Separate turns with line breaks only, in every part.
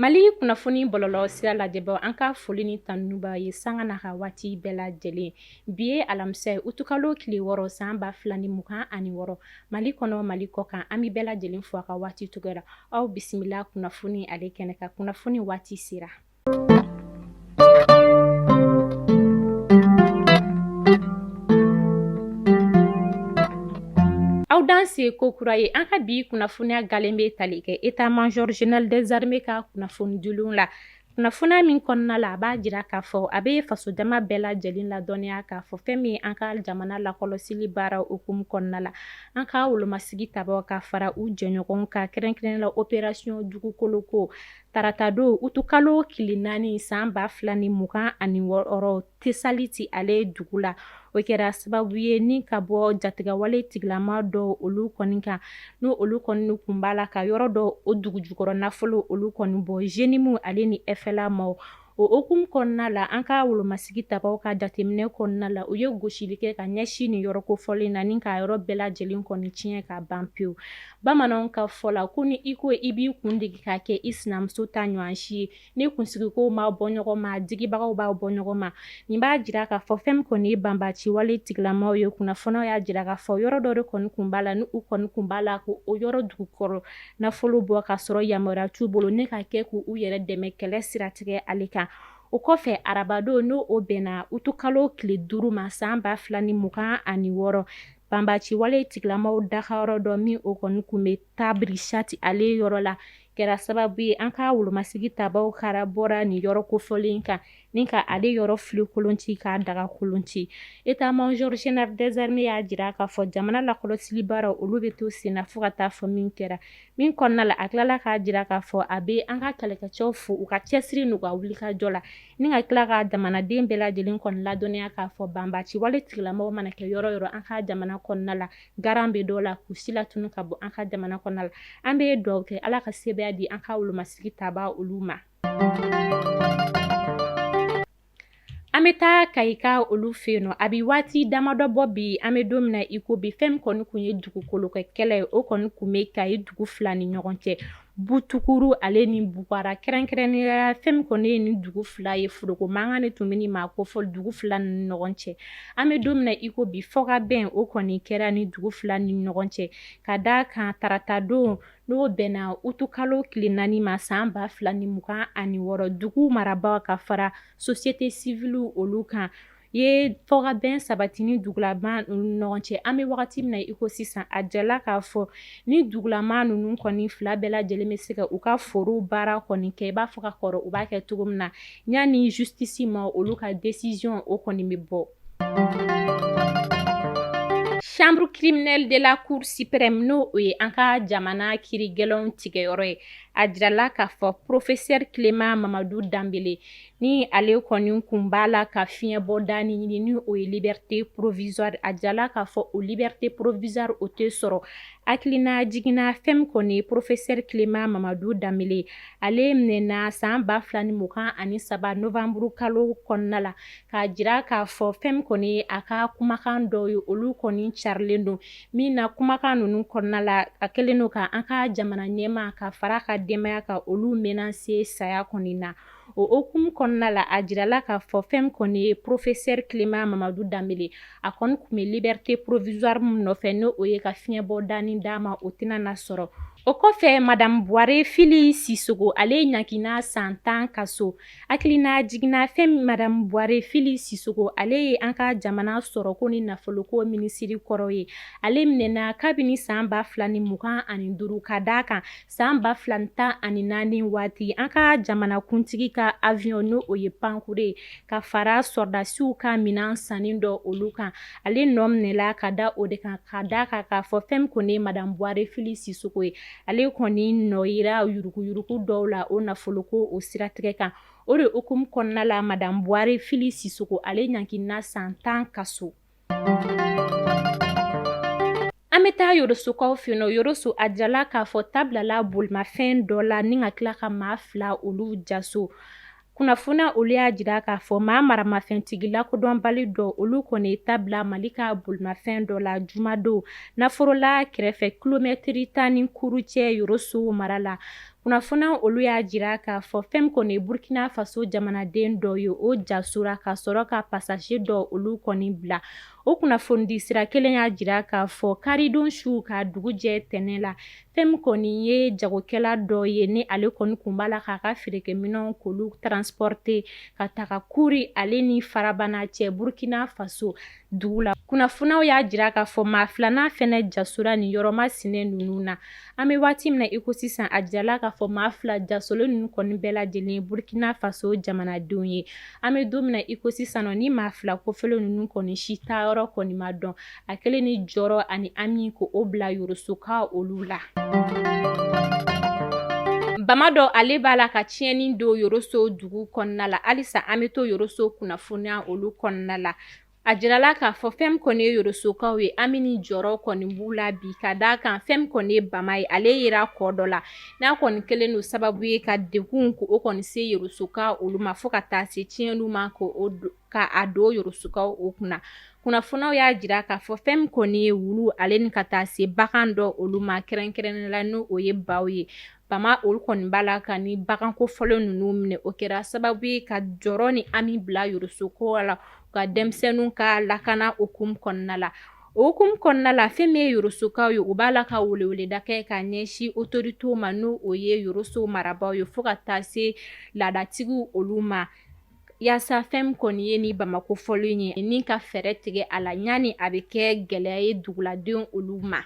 Mali kunnafoni bɔlɔlɔ sira lajɛbaw, an ka foli ni tanuni b'aw ye sanga n'a ka waati bɛɛ lajɛlen. Bi ye alamisa ye, utukalo tile 6, san 2026. Mali kɔnɔ, Mali kɔ kan, an bɛ bɛɛ lajɛlen fo a ka waati cogoya la. Aw bisimila kunnafoni ale kɛnɛ kan. Kunnafoni waati sera. Aw danse ko kura ye. An ka bi kunnafoniya galen bɛ tali kɛ état major général des armées ka kunnafoni dilenw la. Kunnafoniya min kɔnɔna la, a b'a jira k'a fɔ a bɛ fasojama bɛɛ lajɛlen ladɔnniya k'a fɔ fɛn min an ka jamana lakɔlɔsili baara hukumu kɔnɔna la, an ka wolomasigi tabaw ka fara u jɛɲɔgɔnw kan, kɛrɛnkɛrɛnnen la opération dugukolo ko, taratadon utukalo tile 4, san 2026, Tesaliti ale dugu la, o kɛra sababu ye ni ka bɔ jatigɛwale tigilama dɔw olu kɔni kan, n'o olu kɔni kun b'a la ka yɔrɔ dɔ o dugu jukɔrɔ nafolo olu kɔni bɔ JNIM ale ni FLA ma. O hukumu kɔnɔna la, an ka wolomasigi tabaw ka jateminɛ kɔnɔna la, u ye gosili kɛ ka ɲɛsin nin yɔrɔ kofɔlen na ni k'a yɔrɔ bɛɛ lajɛlen kɔni tiɲɛ ka ban pewu. Bamananw ka fɔ la ko ni i ko i b'i kun digi k'a kɛ i sinamuso ta ɲɔgɔn si ye, ni kunsigikow ma bɔ ɲɔgɔn ma, digibagaw b'a bɔ ɲɔgɔn ma. Nin b'a jira k'a fɔ fɛn min kɔni ye banbaciwale tigilamaw ye. Kunnafoniw y'a jira k'a fɔ yɔrɔ dɔ de kɔni kun b'a la, ni u kɔni kun b'a la ko o yɔrɔ dugukɔrɔ nafolo bɔ ka sɔrɔ yamaruya t'u bolo, ni ka kɛ k'u yɛrɛ dɛmɛ kɛlɛ siratigɛ ale kan. O kɔfɛ, arabadon, n'o o bɛnna utukalo tile 5 ma, san 2026, banbaciwale tigilamaw dagayɔrɔ dɔ min o kɔni kun bɛ Tabrishati ale yɔrɔ la, kɛra sababu ye an ka wolomasigi tabaw kara bɔra nin yɔrɔ kofɔlen kan ni ka ale yɔrɔ fili kolon ci k'a daga kolon ci. État major général des armées y'a jira k'a fɔ jamana lakɔlɔsili baara olu bɛ to senna fo ka taa fɔ min kɛra min kɔnɔna la. A tilala k'a jira k'a fɔ a bɛ an ka kɛlɛkɛcɛw fo u ka cɛsiri n'u ka wulikajɔ la, ni ka tila ka jamanaden bɛɛ lajɛlen kɔni ladɔnniya k'a fɔ banbaciwale tigilamɔgɔ mana kɛ yɔrɔ yɔrɔ an ka jamana kɔnɔna la, garan bɛ dɔ la k'u si latunu ka bɔ an ka jamana kɔnɔna la. An bɛ dugawu kɛ Ala ka sebaaya di an ka wolomasigi tabaa olu ma. An bɛ taa Kayika olu fɛ yen nɔ. A bɛ waati damadɔ bɔ bi, an bɛ don min na i ko bi, fɛn min kɔni kun ye dugukolo kɛ kɛlɛ ye, o kɔni kun bɛ Kayi dugu fila ni ɲɔgɔn cɛ, Butukuru ale ni Bugara. Kɛrɛnkɛrɛnnenya la, fɛn min kɔni ye nin dugu fila ye, foroko mankan de tun bɛ nin maa kofɔ dugu fila ni ɲɔgɔn cɛ. An bɛ don min na i ko bi, fɔkabɛn o kɔni kɛra ni dugu fila ni ɲɔgɔn cɛ, ka da kan taratadon, n'o bɛnna utukalo tile 4 ma, san 2026, dugu marabaaw ka fara société civile olu kan ye fɔkabɛn sabati ni dugulama ninnu ɲɔgɔn cɛ. An bɛ wagati min na i ko sisan, a jala k'a fɔ ni dugulama ninnu kɔni fila bɛɛ lajɛlen bɛ se ka u ka foro baara kɔni kɛ i b'a fɔ ka kɔrɔ u b'a kɛ cogo min na, yanni justice ma olu ka décision o kɔni bɛ bɔ. Chambre criminelle de la Cour suprême, n'o o ye an ka jamana kiri gɛlɛnw tigɛyɔrɔ ye, a jirala k'a fɔ professeur Clément Mamadu Danbele, ni ale kɔni kun b'a la ka fiɲɛbɔda ɲini, ni o ye liberté provisoire, a jala k'a fɔ o liberté provisoire o tɛ sɔrɔ. Hakilina jiginna, fɛn min kɔni ye professeur Clément Mamadu Danbele, ale minɛna san 2023 novembre kalo kɔnɔna la, k'a jira k'a fɔ fɛn min kɔni ye a ka kumakan dɔw ye, olu kɔni carilen don min na. Kumakan ninnu kɔnɔna la, a kɛlen don ka an ka jamana ɲɛmaa ka fara ka denbaya kan, olu menacer saya kɔni na. O hukumu kɔnɔna la, a jirala k'a fɔ fɛn min kɔni ye professeur Clément Mamadu Danbele, a kɔni tun bɛ liberté provisoire min nɔfɛ, n'o o ye ka fiɲɛbɔda nin d'a ma, o tɛna na sɔrɔ. O kɔfɛ, madame Buware Fili Sisogo, ale ɲangina san 10 kaso. Hakilina jiginna, fɛn madame Buware Fili Sisogo, ale ye an ka jamana sɔrɔko ni nafoloko minisiri kɔrɔ ye. Ale minɛna kabini san 2025, ka d'a kan san 2014 waati, an ka jamanakuntigi ka avion, n'o o ye pankure ye, ka fara sɔrɔdasiw ka minɛn sanni dɔ olu kan, ale nɔ minɛla ka da o de kan, ka d'a kan k'a fɔ fɛn min kɔni ye madame Buware Fili Sisogo ye, ale kɔni nɔ yera yuruguyurugu dɔw la o nafoloko o siratigɛ kan. O de hukumu kɔnɔna la, madame Buware Fili Sisogo, ale ɲangina san 10 kaso. An bɛ taa Yorosokaw fɛ yen. Yoroso, a jirala k'a fɔ ta bilala bolimafɛn dɔ la ni ka tila ka maa fila olu jaso. Kunnafoniya olu y'a jira k'a fɔ maa maramafɛntigi lakodɔnbali dɔ olu kɔni ta bila Mali ka bolimafɛn dɔ la jumadon Naforola kɛrɛfɛ, kilomɛtiri 10 ni kuru cɛ Yoroso mara la. Kunnafoniya olu y'a jira k'a fɔ fɛn kɔni Burkina Faso jamanaden dɔ ye, o jasora ka sɔrɔ ka passager dɔ olu kɔni bila. O kunnafonidi sira kelen y'a jira k'a fɔ karidon su ka dugu jɛ tɛnɛn la, fɛn min kɔni ye jagokɛla dɔ ye, ni ale kɔni kun b'a la k'a ka feerekɛminɛnw k'olu transporter ka taga Kuri ale ni Farabana cɛ Burkina Faso dugu la. Kunnafoniyaw y'a jira k'a fɔ maa filanan fɛnɛ jasora nin yɔrɔ masina ninnu na. An bɛ waati min na i ko sisan, a jirala k'a fɔ maa fila jasolen ninnu kɔni bɛɛ lajɛlen ye Burkina Faso jamanadenw ye. An bɛ don min na i ko sisan nɔ, ni maa fila kofɔlen ninnu kɔni si taayɔrɔ kɔni ma dɔn. A kɛlen ni jɔrɔ ani hami ko o bila Yorosokaw olu la. Bama dɔ ale b'a la ka tiɲɛni don Yoroso dugu kɔnɔna la. Halisa an bɛ to Yoroso kunnafoniya olu kɔnɔna la. A jirala k'a fɔ fɛn min kɔni ye Yorosokaw ye, hami ni jɔrɔ kɔni b'u la bi, ka d'a kan fɛn min kɔni ye bama ye, ale yera kɔ dɔ la, n'a kɔni kɛlen don sababu ye ka degun ko o kɔni se Yorosokaw olu ma, fo ka taa se tiɲɛniw ma ka a don Yorosokaw o kunna. Kunnafoniyaw y'a jira k'a fɔ fɛn min kɔni ye wulu ale ni ka taa se bagan dɔ olu ma, kɛrɛnkɛrɛnnen la n'o o ye baw ye. Bama olu kɔni b'a la ka ni bagan kofɔlen ninnu minɛ. O kɛra sababu ye ka jɔrɔ ni hami bila Yorosokaw la, ka denmisɛnninw ka lakana hukumu kɔnɔna la. O hukumu kɔnɔna la, fɛn min ye Yorosokaw ye, u b'a la ka weleweleda kɛ ka ɲɛsin autorités ma, n'o o ye Yoroso marabaaw ye, fo ka taa se laadatigiw olu ma, yaasa fɛn min kɔni ye ni bama kofɔlen ye, ni ka fɛɛrɛ tigɛ a la ɲani a bɛ kɛ gɛlɛya ye duguladenw olu ma.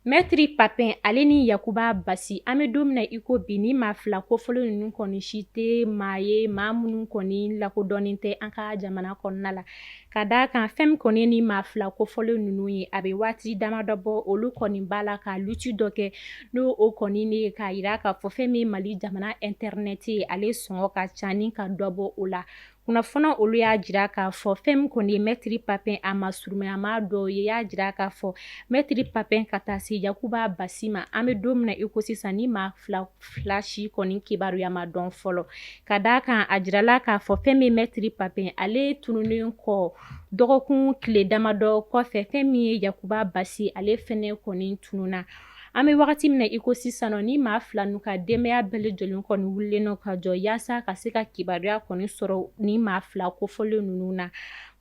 Mɛtiri Papin ale ni Yakuba Basi, an bɛ don min na i ko bi, ni maa fila kofɔlen ninnu kɔni si tɛ maa ye, maa minnu kɔni lakodɔnnen tɛ an ka jamana kɔnɔna la, ka d'a kan fɛn min kɔni ni maa fila kofɔlen ninnu ye, a bɛ waati damadɔ bɔ, olu kɔni b'a la ka lutte dɔ kɛ, n'o o kɔni ye k'a jira k'a fɔ fɛn min Mali jamana internet ye, ale sɔngɔ ka ca ni ka dɔ bɔ o la. Kunnafoniya olu y'a jira k'a fɔ fɛn min kɔni ye Mɛtiri Papin a masurunyamaa dɔw ye, y'a jira k'a fɔ Mɛtiri Papin ka taa se Yakuba Basi ma, an bɛ don min na i ko sisan, ni maa fila si kɔni kibaruya ma dɔn fɔlɔ, ka d'a kan a jirala k'a fɔ fɛn min Mɛtiri Papin ale tununnen kɔ dɔgɔkun tile damadɔ kɔfɛ, fɛn min ye Yakuba Basi ale fɛnɛ kɔni tununna. An bɛ wagati min na i ko sisan nɔ, ni maa fila n'u ka denbaya bɛɛ lajɛlen kɔni wulilen don ka jɔ yaasa ka se ka kibaruya kɔni sɔrɔ ni maa fila kofɔlen ninnu na.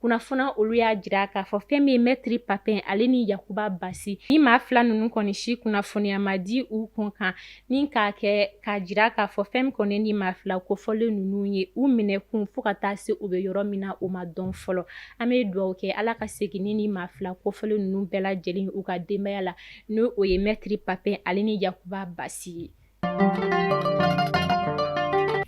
Kunnafoniya olu y'a jira k'a fɔ fɛn min Mɛtiri Papin ale ni Yakuba Basi, ni maa fila ninnu kɔni si kunnafoniya ma di u kun kan, ni k'a kɛ k'a jira k'a fɔ fɛn min kɔni ni maa fila kofɔlen ninnu ye, u minɛ kun fo ka taa se u bɛ yɔrɔ min na, o ma dɔn fɔlɔ. An bɛ dugawu kɛ Ala ka segin ni maa fila kofɔlen ninnu bɛɛ lajɛlen u ka denbaya la, n'o o ye Mɛtiri Papin ale ni Yakuba Basi ye.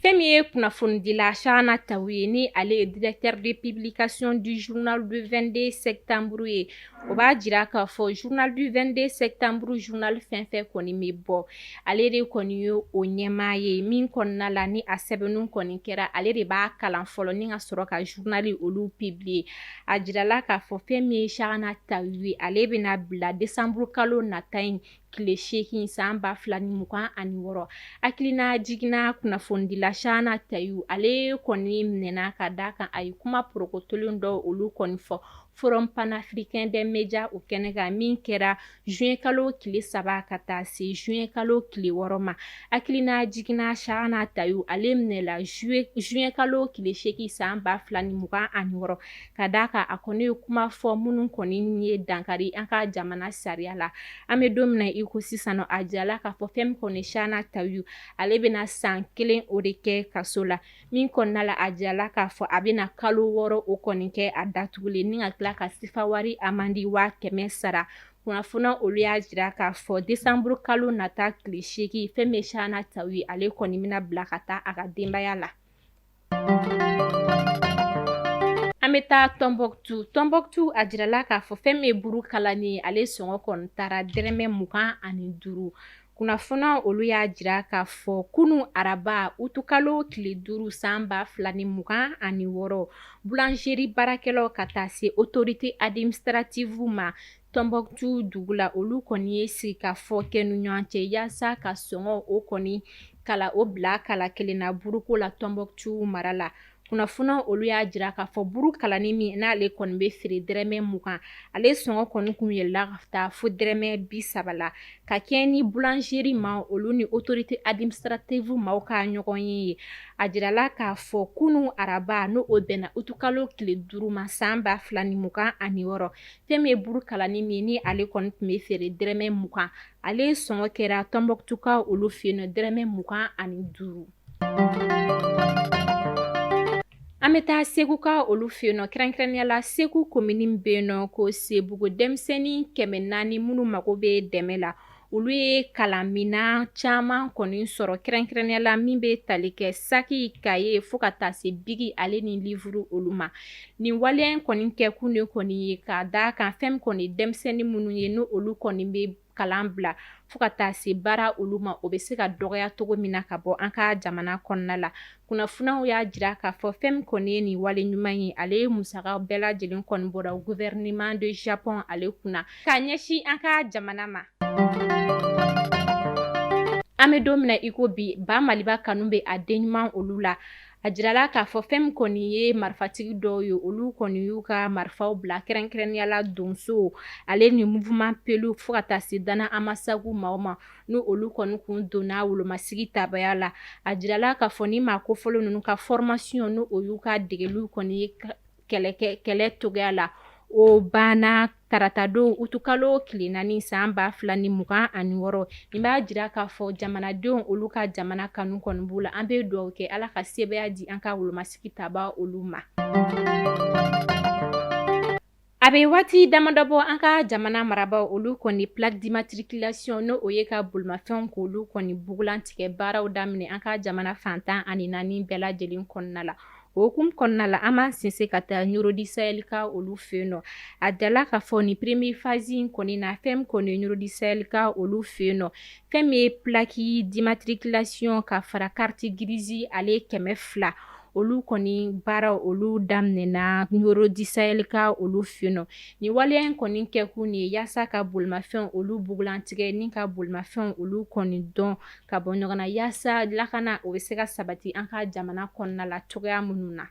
Fɛn min ye kunnafonidila Chahana Taw ye, ni ale ye directeur de publication du journal du 22 septembre ye, o b'a jira k'a fɔ journal du 22 septembre, journal fɛn fɛn kɔni bɛ bɔ, ale de kɔni ye o ɲɛmaa ye, min kɔnɔna la ni a sɛbɛnni kɔni kɛra, ale de b'a kalan fɔlɔ ni ka sɔrɔ ka journal olu publier. A jirala k'a fɔ fɛn min ye Chahana Taw ye, ale bɛna bila décembre kalo nata in tile 8 san 2026. Hakilina jiginna kunnafonidila Chahana Taw, ale kɔni minɛna ka d'a kan a ye kuma porokotolen dɔw olu kɔni fɔ Forum panafricain des médias o kɛnɛ kan, min kɛra juin kalo tile 3 ka taa se juin kalo tile 6 ma. Hakilina jiginna Chahana Taw, ale minɛla juin kalo tile 8 san 2026, ka d'a kan a kɔni ye kuma fɔ minnu kɔni ye dankari an ka jamana sariya la. An bɛ don min na i ko sisan nɔ, a jirala k'a fɔ fɛn min kɔni Chahana Taw, ale bɛna san 1 o de kɛ kaso la, min kɔnɔna la a jirala k'a fɔ a bɛna kalo 6 o kɔni kɛ a datugulen, ni ka tila ka sifa wari amandi 100 000 sara. Kunnafoniya olu y'a jira k'a fɔ décembre kalo nata tile 8, fɛn min Chahana Taw ye, ale kɔni bɛna bila ka taa a ka denbaya la. An bɛ taa Tɔnbɔkutu. Tɔnbɔkutu, a jirala k'a fɔ fɛn min ye buru kalani ye, ale sɔngɔ kɔni taara dɛrɛmɛ 25. Kunnafoniya olu y'a jira k'a fɔ kunu araba utukalo tile 5 san 2026, boulangerie baarakɛlaw ka taa se autorité administrative ma Tɔnbɔkutu dugu la, olu kɔni ye sigikafɔ kɛ ni ɲɔgɔn cɛ yaasa ka sɔngɔ o kɔni kala o bila kala kelen na buruko la Tɔnbɔkutu mara la. Kunnafoniw olu y'a jira k'a fɔ buru kalani min n'ale kɔni bɛ feere dɛrɛmɛ 20, ale sɔngɔ kɔni kun yɛlɛla ka taa fo dɛrɛmɛ 30 la, ka kɛɲɛ ni boulangerie maaw olu ni autorité administrative maaw ka ɲɔgɔn ye. A jirala k'a fɔ kunun araba, n'o o bɛnna utukalo tile 5 ma san 2026, fɛn min ye buru kalani min ni ale kɔni tun bɛ feere dɛrɛmɛ 20, ale sɔngɔ kɛra Tɔnbɔkutukaw olu fɛ yen nɔ dɛrɛmɛ 25. An bɛ taa Segukaw olu fɛ yen nɔ, kɛrɛnkɛrɛnnenya la Segu komini bɛ yen nɔ ko Sebugu, denmisɛnnin 400 minnu mago bɛ dɛmɛ la, olu ye kalanminan caman kɔni sɔrɔ, kɛrɛnkɛrɛnnenya la min bɛ tali kɛ saki, kaye fo ka taa se bigi ale ni livuru olu ma. Nin waleya in kɔni kɛkun de kɔni ye ka d'a kan fɛn kɔni denmisɛnnin minnu ye n' olu kɔni bɛ kalan bila fo ka taa se baara olu ma, o bɛ se ka dɔgɔya cogo min na ka bɔ an ka jamana kɔnɔna la. Kunnafoniw y'a jira k'a fɔ fɛn min kɔni ye nin wale ɲuman ye, ale ye musaka bɛɛ lajɛlen kɔni bɔra gouvernement de Japon ale kunna ka ɲɛsin an ka jamana ma. An bɛ don min na i ko bi, ba Maliba kanu bɛ a den ɲuman olu la. A jirala k'a fɔ fɛn min kɔni ye marifatigi dɔw ye, olu kɔni y'u ka marifaw bila, kɛrɛnkɛrɛnnenya la donso ale ni mouvement peul fo ka taa se Dana Amasagu maaw ma, n' olu kɔni kun donna wolomasigi tabaya la. A jirala k'a fɔ ni maa kofɔlen ninnu ka formation, n' o y'u ka degeliw kɔni ye kɛlɛ cogoya la, o banna taratadon utukalo tile 4 san 2026. Nin b'a jira k'a fɔ jamanadenw olu ka jamana kanu kɔni b'u la. An bɛ dugawu kɛ Ala ka sebaaya di an ka wolomasigi taba olu ma. A bɛ waati damadɔ bɔ, an ka jamana marabaaw olu kɔni plaque d'immatriculation, n'o o ye ka bolimafɛnw k'olu kɔni bugulan tigɛ baaraw daminɛ an ka jamana fan 14 bɛɛ lajɛlen kɔnɔna la. O hukumu kɔnɔna la, an b'an sinsin ka taa Ɲoro du Sahel ka olu fɛ yen nɔ. A jirala k'a fɔ nin première phase in kɔni na, fɛn min kɔni ye Ɲoro du Sahel ka olu fɛ yen nɔ, fɛn min ye plaque d'immatriculation ka fara carte grise ale 200, olu kɔni baara olu daminɛna Ɲoro du Sahel ka olu fɛ yen nɔ. Nin waleya in kɔni kɛkun ye yaasa ka bolimafɛnw olu bugulan tigɛ ni ka bolimafɛnw olu kɔni dɔn ka bɔ ɲɔgɔn na, yaasa lakana o bɛ se ka sabati an ka jamana kɔnɔna la cogoya minnu na.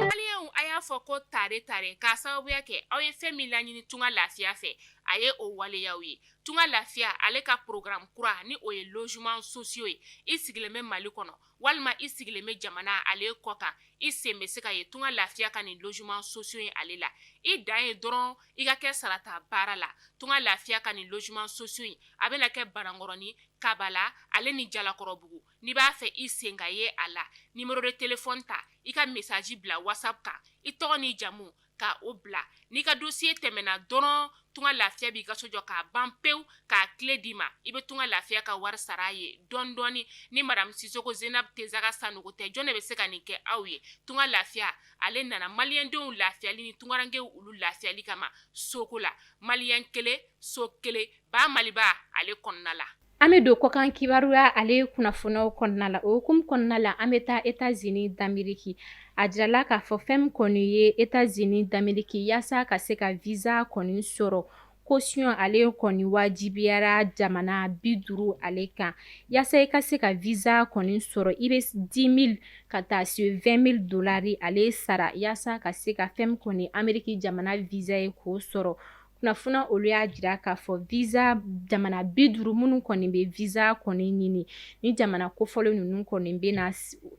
Maliyɛnw, a y'a fɔ ko tare tare k'a sababuya kɛ aw ye fɛn min laɲini Tunga Lafiya fɛ, a ye o waleyaw ye. Tunga Lafiya ale ka programme kura ni o ye logement sociaux ye. I sigilen bɛ Mali kɔnɔ walima i sigilen bɛ jamana ale kɔ kan, i sen bɛ se ka ye Tunga Lafiya ka nin logement sociaux ye ale la. I dan ye dɔrɔn i ka kɛ sarata baara la. Tunga Lafiya ka nin logement sociaux in a bɛna kɛ Banankɔrɔni, Kabala ale ni Jalakɔrɔbugu. N'i b'a fɛ i sen ka ye a la, numéro de téléphone ta, i ka message bila WhatsApp kan, i tɔgɔ n'i jamu ka o bila. N'i ka dossier tɛmɛna dɔrɔn, Tunga Lafiya b'i ka so jɔ k'a ban pewu k'a clé d'i ma. I bɛ Tunga Lafiya ka wari sara a ye dɔɔni dɔɔni. Ni madame Sisoko Zenab Tezaga Sanogo tɛ, jɔn de bɛ se ka nin kɛ aw ye? Tunga Lafiya ale nana maliyɛndenw lafiyali ni tungarankew olu lafiyali kama soko la. Maliyɛn kelen so kelen ba Maliba ale kɔnɔna la.
An bɛ don kɔkan kibaruya ale kunnafoniyaw kɔnɔna la. O hukumu kɔnɔna la, an bɛ taa États-Unis d'Amérique. A jirala k'a fɔ fɛn min kɔni ye États-Unis d'Amérique, yaasa ka se ka visa kɔni sɔrɔ, caution ale kɔni wajibiyara jamana 50 ale kan. Yaasa i ka se ka visa kɔni sɔrɔ, i bɛ 10 000 ka taa se 20 000 dolari ale sara, yaasa ka se ka fɛn min kɔni Amérique jamana visa ye k'o sɔrɔ. Kunnafoniya olu y'a jira k'a fɔ visa jamana 50 minnu kɔni bɛ visa kɔni ɲini, ni jamana kofɔlen ninnu kɔni bɛ na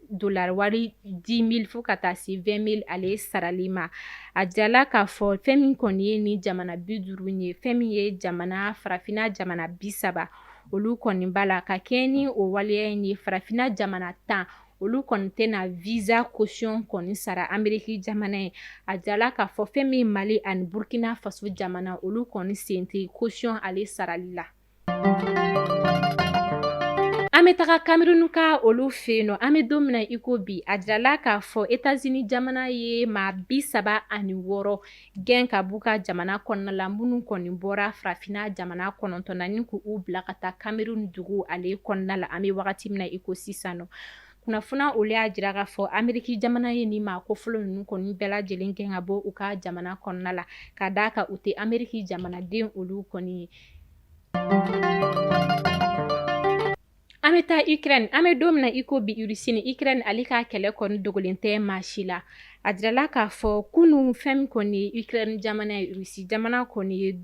dolari wari 10 000 fo ka taa se 20 000 ale sarali ma. A jirala k'a fɔ fɛn min kɔni ye ni jamana 50 ye, fɛn min ye jamana farafinna jamana 30 olu kɔni b'a la. Ka kɛɲɛ ni o waleya in ye, farafinna jamana 10 olu kɔni tɛna visa caution kɔni sara Ameriki jamana ye. A jirala k'a fɔ fɛn min Mali ani Burkina Faso jamana, olu kɔni sen tɛ caution ale sarali la. An bɛ taga Cameroun ka olu fɛ yen nɔ. An bɛ don min na i ko bi, a jirala k'a fɔ États-Unis jamana ye maa 36 gɛn ka b'u ka jamana kɔnɔna la, minnu kɔni bɔra farafinna jamana 9 na ni k'u bila ka taa Cameroun dugu ale kɔnɔna la. An bɛ wagati min na i ko sisan nɔ, kunnafoniya olu y'a jira k'a fɔ Ameriki jamana ye nin maa kofɔlen ninnu kɔni bɛɛ lajɛlen gɛn ka bɔ u ka jamana kɔnɔna la, ka d'a kan u tɛ Ameriki jamanaden olu kɔni ye. An bɛ An bɛ taa Ukraine. An bɛ don min na i ko bi, Russie ni Ukraine ale ka kɛlɛ kɔni dogolen tɛ maa si la. A jirala k'a fɔ kunun, fɛn min kɔni ye Ukraine jamana ye, Russie jamana kɔni ye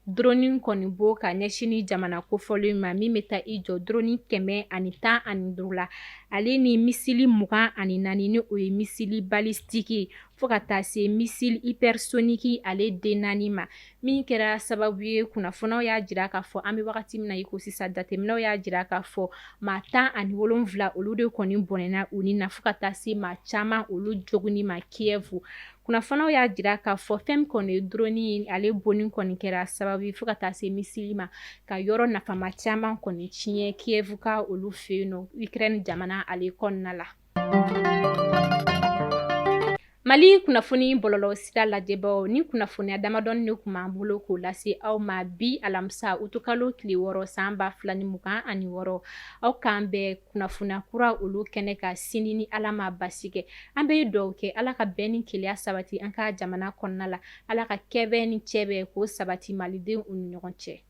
drone kɔni bɔ ka ɲɛsin ni jamana kofɔlen ma, min bɛ taa i jɔ drone 115 la, ale ni missile 24, ni o ye missile balistique, fo ka taa se missile hypersonique ale den 4 ma, min kɛra sababu ye, kunnafoniw y'a jira k'a fɔ, an bɛ wagati min na i ko sisan, jateminɛw y'a jira k'a fɔ maa 17 olu de kɔni bɔnɛna u ni na, fo ka taa se maa caman olu joginni ma Kiev. Kunnafoniw y'a jira k'a fɔ fɛn min kɔni ye drone ale bonni kɔni kɛra sababu ye, fo ka taa se missile ma, ka yɔrɔ nafama caman kɔni tiɲɛ Kiev ka olu fɛ yen nɔ, Ukraine jamana ale kɔnɔna la. Mali kunnafoni bɔlɔlɔ sira lajɛbaw, ni kunnafoniya damadɔni de tun b'an bolo k'o lase aw ma bi alamisa utukalo tile 6 san 2026. Aw k'an bɛn kunnafoniya kura olu kɛnɛ kan sini ni Ala ma basi kɛ. An bɛ dugawu kɛ Ala ka bɛn ni kelenya sabati an ka jamana kɔnɔna la, Ala ka kɛbɛn ni cɛbɛn k'o sabati malidenw ni ɲɔgɔn cɛ.